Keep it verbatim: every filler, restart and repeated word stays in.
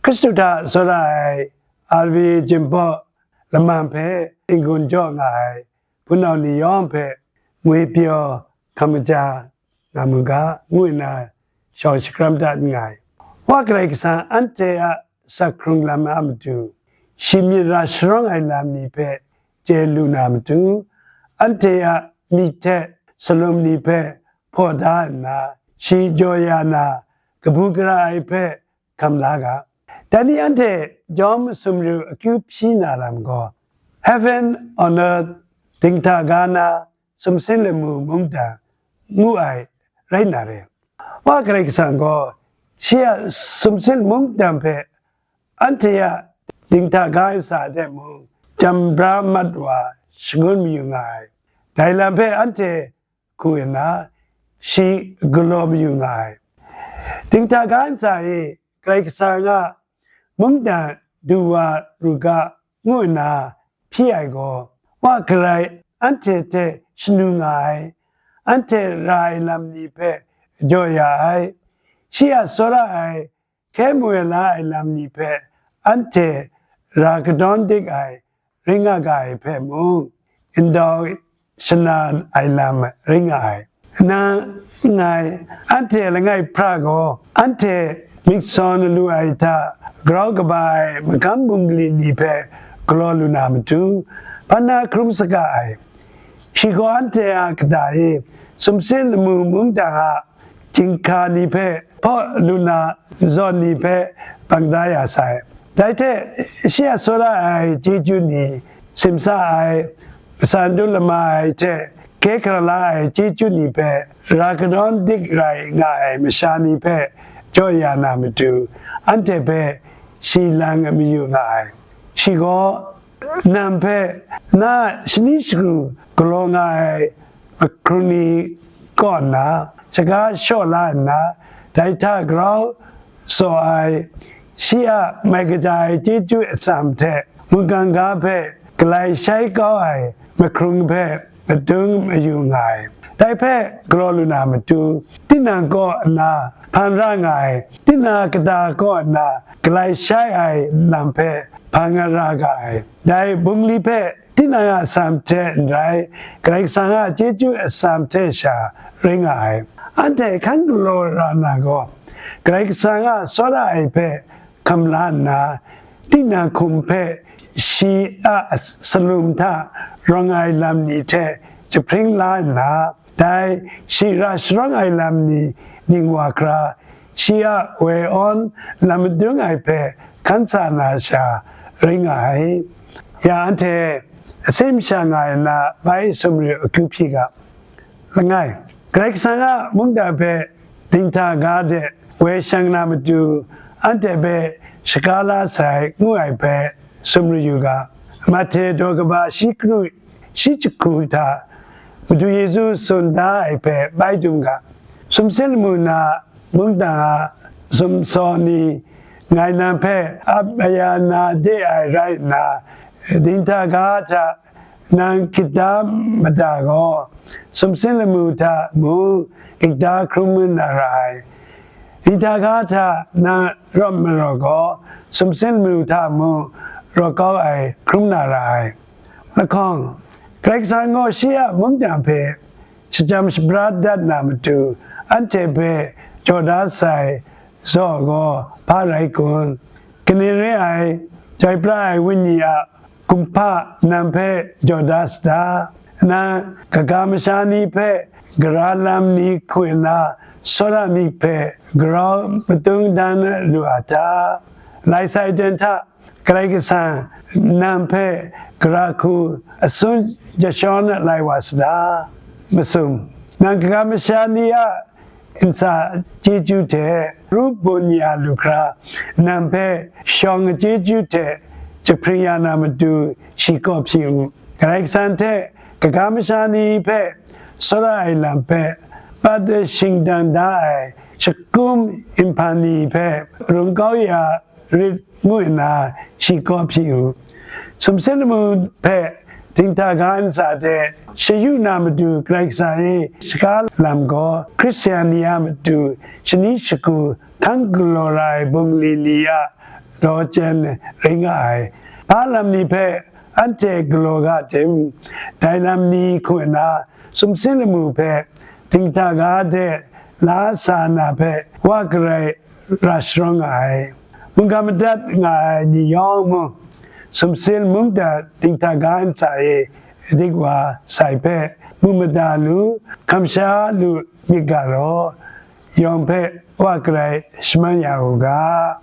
Hkristu hta tsawra ai R V A Jinghpaw Laman hpe n-gun jaw nga ai hpunau ni yawng hpe ngwi pyaw hkam kaja nga mu ga, ngu nna shawng shakram dat nngai. Wa Karai Kasang anhte a asak hkrung lam a matu, shi myit ra sharawng ai lam ni hpe chye lu na matu, anhte a myit hte salum ni hpe hpaw da nna, shi jaw ya na kabu gara ai hpe hkam la ga. Dai ni anhte jawm sumru akyu hpyi na lam gaw, Heaven on earth, dinghta ga na sumsing lamu mungdan ngu ai rai na re. Wa Karai Kasang gaw shi a sumsing mungdan hpe anhte a dinghta ga ai sa hte mung jam bra mat wa shangun mayu nga ai. Dai lam hpe anhte hku nna shi galaw mayu nga ai. Dinghta ga ntsa e Karai Kasang a mungdan du wa ru ga ngu nna hpyi ai gaw, Wa Karai anhte hte shanu nga ai, anhte ra ai lam ni hpe jaw ya ai, shi a tsawra ai hkye mawe la ai lam ni hpe anhte ra kadawn dik ai rai nga ga ai hpe mung, ndau shana ai lam rai nga ai. Nang ngai, anhte langai hpra gaw, anhte myit sawn lu ai hta grau kaba ai magam bungli ni hpe galaw lu na matu, hpa na hkrum saga ai. Shi gaw anhte a kata e sumsing lamu mungdan a jinghka ni hpe hpaw lu na zawn ni hpe bang da ya sai. Dai hte shi a tsawra ai chyeju ni, simsa ai, matsan dum lama ai hte hkye hkara la ai chyeju ni hpe ra kadawn dik rai nga ai masha ni hpe jaw ya na matu, anhte hpe shi lang mayu nga ai. Shi gaw, nang hpe na shani shagu galaw nga ai mahkrung ni kaw nna, shaga shaw la nna, dai hta grau saw ai, shi a mai kaja ai chyeju atsam hte mungkan ga hpe galai shai kau ai mahkrung hpe madung mayu nga ai. Dai hpe galaw lu na matu, tinang kaw nna hpan ra nga ai, tinang kata kaw nna galai shai ai lam hpe hpan ra ga ai. Dai bungli hpe tinang a atsam hte n rai, Karai Kasang a chyeju atsam hte sha rai nga ai. Anhte hkan galaw ra na gaw, Karai Kasang a tsawra ai hpe hkam la nna, tinang hkum hpe shi a salum hta rawng ai lam ni hte jahpring la nna, dai shi ra sharawng ai lam ni ning wa hkra, shi a woi awn lam madung ai hpe hkan sa na sha rai nga ai. Ya anhte asin masha nga ai na bai sumru akyu hpyi ga. Langai, Karai Kasang a mungdan hpe dinghta ga de woi shang na matu, anhte hpe shaga la sai ngu ai hpe sumru yu ga. Mahte daw kaba shi kru shi jahku hta Madu Yesu tsun da ai hpe bai dum ga. Sumsing lamu na mungdan a sumsaw ni, ngai nang hpe ap aya na de ai rai nna, dinghta ga hta nang hkrit da mada gaw, sumsing lamu hta mung hkrit da hkrum na ra ai. Dinghta ga hta nang rawt maraw gaw, sumsing lamu hta mung rawt kau ai hkrum na ra ai. Lahkawng, Karai Kasang gaw shi a mungdan hpe shajam shabra dat na matu, anhte hpe jaw da sai zaw gaw hpa rai kun? Kaning re ai, chyoi pra ai Wenyi a kumhpa nang hpe jaw da sata? Nang kaga masha ni hpe gara lam ni hku nna, tsawra myit hpe grau madung dan lu a ta? Lai sai jan hta, Karai Kasang nang hpe gara hku asun jashawn lai wa sata? Masum, nang kaga masha ni a ntsa chyeju hte ru bun ya lu hkra, nang hpe shawng chyeju hte jahpring ya na matu shi kaw hpyi u. Karai Kasang hte kaga masha ni hpe tsawra ai lam hpe, pat shingdang da ai shakum nhpan ni hpe rung kau ya rit ngu nna shi kaw hpyi u. Sumsing lamu hpe dinghta ga ntsa de shayu na matu Karai Kasang e shaga lam gaw, Hkristian ni a matu shani shagu hkan galaw ra ai bungli ni a daw chyen rai nga ai. Hpa lam ni hpe anhte galaw ga tim, dai lam ni hku nna sumsing lamu hpe dinghta ga de la sa na hpe wa garai ra sharawng nga ai. Mungga madat nga ai ni yawng mung, sumsing mungdan dinghta ga ntsa e dik wa sai hpe mu mada lu, kamsha lu myit ga law, yawng hpe wa garai shaman ya u ga.